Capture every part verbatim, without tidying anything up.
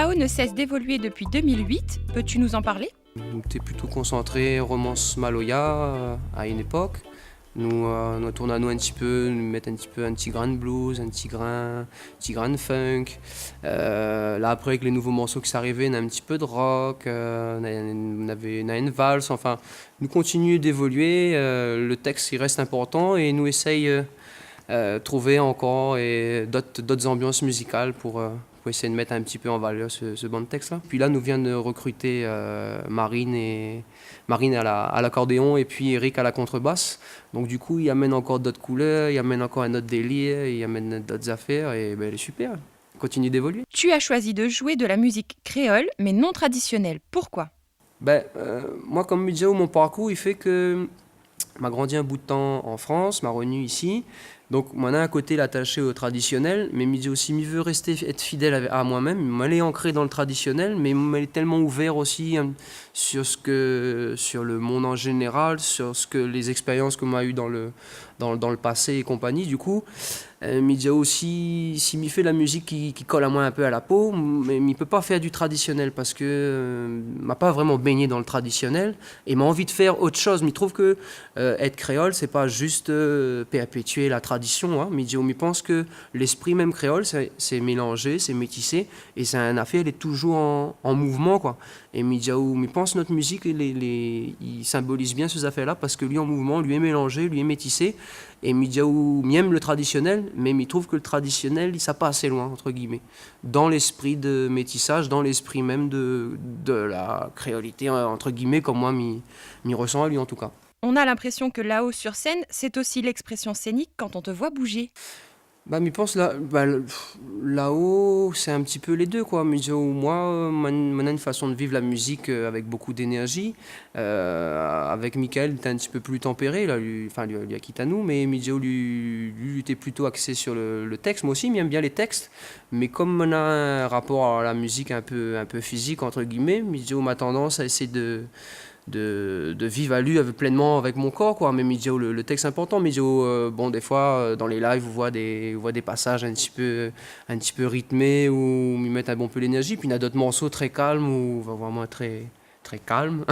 Lao ne cesse d'évoluer depuis deux mille huit, peux-tu nous en parler ? Nou té plito konsantré romans maloya, euh, à une époque. Nou, euh, nou tourn anou in ti pé, nou mèt in ti pé, in ti grin blues, in ti grin, ti grin funk. Euh, la, apré, avèk lé nouvo morso ki sa arivé, na in ti pé de rock, euh, na, navé, na in vals, anfin, nou kontinié d'évolué, euh, le tèks, i rès inportan é nou éséy, euh, euh, trouvé ankor é dot, dot anbians mizikal pou, euh, pou éséy de mèt in ti pé an valèr se, se bann tèks-la. Pi la, nou vien de rekrité, euh, Marine é, Marine à la, à l'accordéon épi Eric à la contrebasse. Donk, du kou, i amèn ankor dot koulèr, i amèn ankor in ot délir, i amèn dot zafèr é, ben, lé super. Kontinié d'évolué. Tu as choisi de jouer de la musique créole, mais non traditionnelle. Pourquoi ? Ben, euh, moin, konm mi di aou, mon parkour, i fé ke ma grandi in bout de tan an Frans, ma revni isi. Donk, moin na in koté atashé o tradisionèl, mé mi di osi, mi vé rès, èt fidèl avèk, a moin-mèm. Moin lé ankré dan le tradisionèl, mé moin lé tèlman ouvèr osi, hein, sur ce que, sur le monde en général, sur ce que, les expériences que moin la u dan le, dan, dan le pasé é konpani. Du kou, euh, mi di aou, si, si mi fé la mizik ki, ki kol amoin in pé a la po, mé mi pé pa fèr du tradisionèl parske, euh, ma pa vréman bingné dan le tradisionèl é ma anvi de fèr ot shoz. Mi trouv ke, euh, èt kréol, sé pa zis, euh, pèrpétié la tradision, hein. Mi di aou, mi pans ke léspri mèm kréol, sé, sé mélanzé, sé métisé, é sé in afèr, lé touzour an, an mouvman, koi. É mi di aou, mi pans nout mizik, lé, lé, i sinboliz bien se zafèr-la, parske li an mouvman, li lé mélanzé, li lé métisé. É mi di aou, mi èm le tradisionèl, mé mi trouv ke le tradisionèl, i sa pa asé loin, entre guillemets, dan léspri de métisaz, dan léspri mèm de, de la kréolité, entre guillemets, konm moin mi, mi resan ali, an tou ka. On a l'impression que là-haut sur scène, c'est aussi l'expression scénique quand on te voit bouger. Ba, mi pans la, ba, le, pff, là-haut, c'est un petit peu les deux, quoi. Mi di aou, moin, euh, moin, moin na une façon de vivre la musique, euh, avec beaucoup d'énergie. Euh, avec Michael, li té in ti pé pli tanpéré, la, li, anfin, li, li la kit anou, mé mi di aou, li, li, li té plito axé sur le, le texte. Moin osi, mi èm bien les textes, mé konm moin na in rapor a la mizik in pé, in pé fizik, entre guillemets, mi di aou, ma tandans a éséyé de, de, de viv ali avèk, plénman avèk mon kor, koi. Mé mi di aou, le, le texte lé inportan, mi di aou, euh, bon, défoi, euh, dan les lives, ou voi dé, ou voi dé pasaz in ti pé, in ti pé ritmé, ou mi mèt in bon pé lénerzi, pi na dot morso trè kalm, ou va voir moin trè, trè kalm,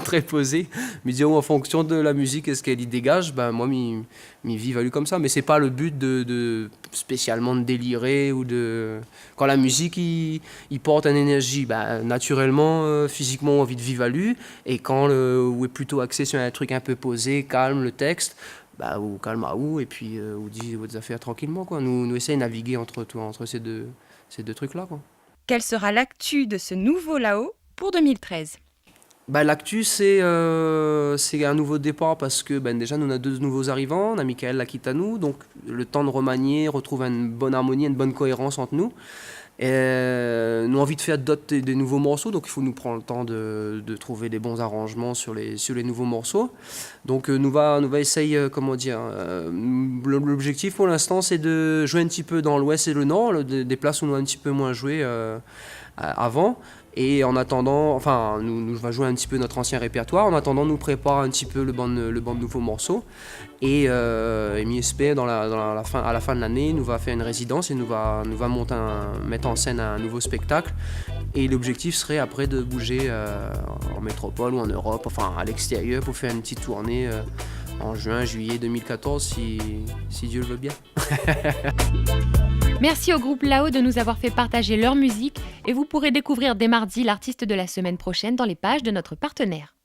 trè pozé. Mi di aou, an fonksion de la mizik, sak li dégaz, bin, moin, mi, mi viv ali konmsa, mé sé pa le but de, de spésialman de déliré ou de, kan la mizik i, i port in énerzi, ba, natirèlman, euh, fizikman, ou anvi de viv ali, é kan le, ou lé plito axé sur in trik in pé pozé, kalm, le texte, ba, ou kalm aou, épi, euh, ou di out zafèr trankilman, koi. Nou, nou éséy navigué entre tout, entre ces deux, ces deux trucs-là, koi. Quelle sera l'actu de ce nouveau Lao pour deux mille treize ? Ba, l'actu, sé, euh, sé in nouvo dépar parske, bin, déza, nou na dé nouvo arivan, na Michael la kit anou, donk le tan de remanié, retrouv in bon armoni, in bon koérans ant nou. É, euh, nou anvi de fèr dot, dé nouvo morso, donk i fo nou pran le tan de, de trouv dé bon aranzman sur les, sur les nouvo morso. Donk, euh, nou va, nou va éséy, euh, koman dir, euh, le, lobzéktif pou linstan, sé de zoué in ti pé dan l'ouès é le nor, le, dé, dé plas ousa nou la in ti pé moin zoué, euh, a-, avan. É an atandan, anfin, nou, nou va zoué in ti pé nout ansien répèrtoir. An atandan, nou prépar in ti pé le bann, le bann nouvo morso. É, euh, é mi éspèr dan la, dan la, la fin, a la fin de l'ané, nou va fèr in rézidans é nou va, nou va mont in, mèt an sèn in nouvo spéktak. É lobzéktif sré apré de bouzé, euh, an métropol ou an Europ, anfin, a lékstérièr pou fèr in ti tourné, euh, an zouin, zuiyé deux mille quatorze, si, si Dieu le veut bien. Merci au groupe Lao de nous avoir fait partager leur musique et vous pourrez découvrir dès mardi l'artiste de la semaine prochaine dans les pages de notre partenaire.